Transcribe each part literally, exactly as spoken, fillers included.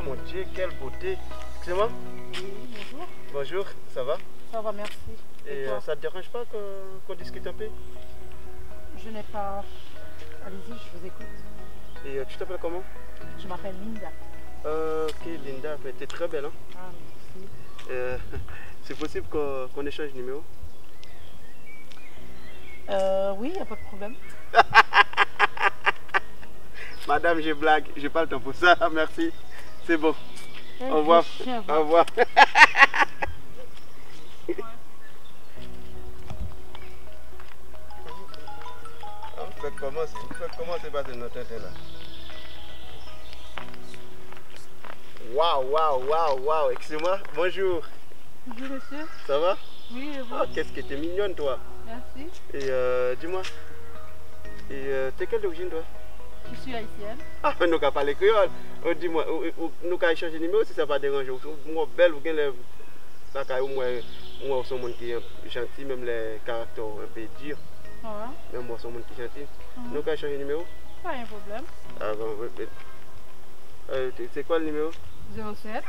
Mon Dieu, quelle beauté. Excusez-moi. Oui, bonjour. Bonjour, ça va? Ça va, merci. Et, Et toi? Euh, ça te dérange pas que, qu'on discute un peu? Je n'ai pas. Allez-y, je vous écoute. Et, euh, tu t'appelles comment? Je m'appelle Linda. Euh, ok, Linda, mais t'es très belle, hein? Ah, merci. Euh, c'est possible qu'on, qu'on échange numéro? Euh, oui, y a pas de problème. Madame, je blague, j'ai pas le temps pour ça, merci. C'est bon. Au revoir. Au revoir. An fèk kòmanse, an fèk kòmanse pase nan tenten la. Waw, waw, waw, waw, excusez-moi, bonjour. Bonjour, monsieur. Ça va? Oui, et vous? Oh, qu'est-ce que t'es mignonne, toi. Merci. Et, euh, dis-moi, et, euh, t'es quelle origine, toi? Je suis haïtienne. Ah, nou ka pale kreyòl. Oh, dis-moi, ou, ou, nou ka echanje nimewo si sa pa deranje w. Ou, ou bèl, ou genlè lakay ou, m wè, m wè w se yon moun ki janti, menm lè karaktè w enpe di. Ouais. Menm w se yon moun ki janti. Mhm. Nou ka echanje nimewo? Pa gen pwoblèm. Ah bon, euh, euh, c'est quoi le numéro? Zéro sept.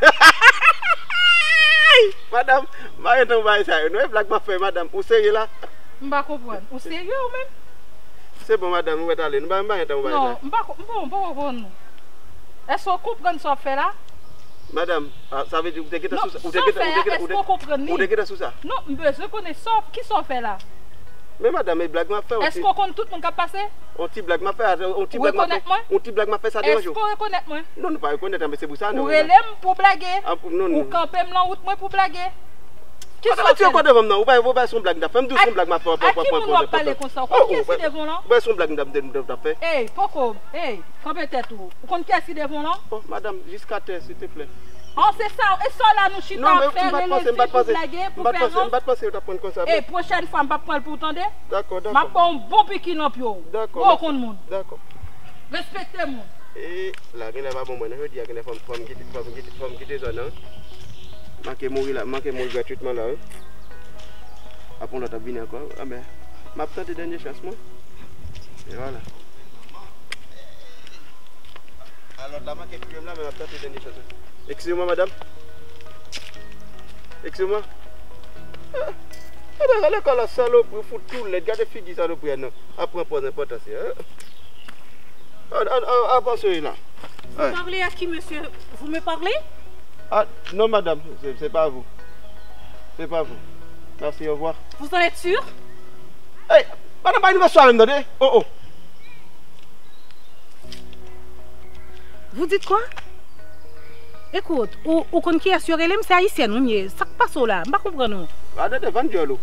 Madam, m pa gen tan pou bagay sa yo. Non, e blag m ap fè, madam. Ou serye la? M pa konprann. Ou serye ou menm? Se bon, madam, ou mèt ale. Nou pa, m pa gen tan pou bagay sa yo. Non, m pa ko-, m pa, m pa konprann nou. Èske w konprann sa w ap fè la? Madam, ah, sa vle di ou te gentan sou sa? Ou te gentan, ou te gentan, ou te, ou te gentan sou sa? Non, m bezwen konnen sa w, kisa w fè la. Men madam, e blag m ap fè, on ti. Èske w konn tout moun k ap pase? On ti blag m ap fè, on ti blag m ap fè. Ou rekonèt mwen? On ti blag m ap fè, sa deranje w? Èske w rekonèt mwen? Non, nou pa rekonèt, men se pou sa nou la. Ou rele m pou blage? Ah, pou, non, non. Ou kanpe m nan wout mwen pou blage? Kisa w fè la? Ou tire kò devan m nan, ou pa, ou pa, se yon blag m t ap fè, m di w se yon blag m ap fè. A ki moun w ap pale konsa? Ou konn kiyès ki devan w lan? Ou pa, se yon blag m t ap, m t ap fè. Ey, poko, ey, kanpe tèt ou. Ou konn kiyès ki devan w lan? Oh, madam, jiska tè, silteplè. An, se sa, e sa w la nou chita ap fè, rele fi pou blage, pou fè rans? Non, men m pa t panse, m pa t panse, m pa t panse yo t ap pran konsa. E pwochèn fwa, m p ap pran l pou w tande. Dakò, dakò. M ap ba w yon bon piki nan pye w. Dakò, mèsi. Ou konn moun. Dakò. Respekte moun. E la, genlè pa bon mwen, non, jodi a, genlè fò m, fò m kite, fò m kite, fò m kite zòn nan. Manke mouri la, manke mouri gratitman la, wi. Apre yon lòt ap vini ankò. Anben, m ap tante dènye chans mwen. E vwala. A, lòt la manke touye m la, men m ap tante dènye chans mwen. Excusez-moi, madame. Excusez-moi. Ah, gade, gade lekòl la, salopri, fout tou lèd. Gade figi salopri a, non. Ap pran pòz enpòtans li, hein. An, an, an, avanse la. Vous parlez à qui, monsieur? Vous me parlez? Ah, non, madame, c'est, c'est pas vous. C'est pas vous. Merci, au revoir. Vous en êtes sûr? Hey, madame, pa iniversyon menm, tande? Oh, oh. Vous dites quoi? Ekout, ou, ou konn kiyès yo rele m? Se ayisyèn wi m ye. Sa k pase w la? M pa konprann ou. Gade devan dyòl ou.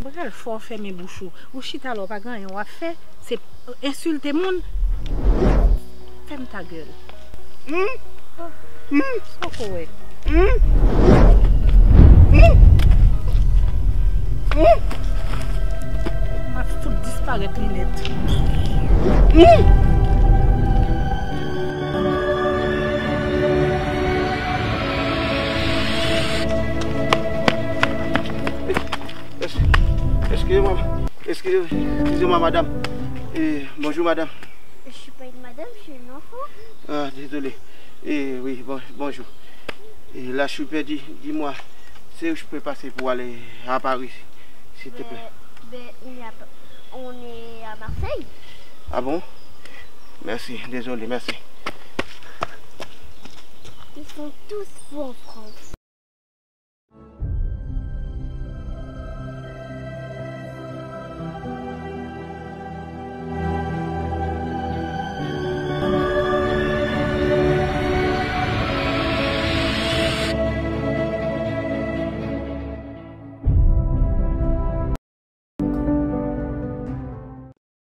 M pral fè w fèmen bouch ou. Ou chita la, ou pa gen anyen w ap fè. Se ensilte moun. Fèm ta gèl. Hmm? Hmm? Poko wè. Hmm? Hmm? Hmm? M ap fout disparèt li nèt. Hmm? Excusez-moi, excusez, excusez-moi, madame. Eh, bonjour, madame. Je suis pas une madame, je suis un enfant. Ah, désolé. Eh, oui, bon, bonjour. Et là, je suis perdu. Dis-moi, c'est où je peux passer pour aller à Paris, s'il te plaît? Ben, ben, il n'y a pas, on est à Marseille. Ah bon? Merci, désolé, merci. Ils sont tous fous en France.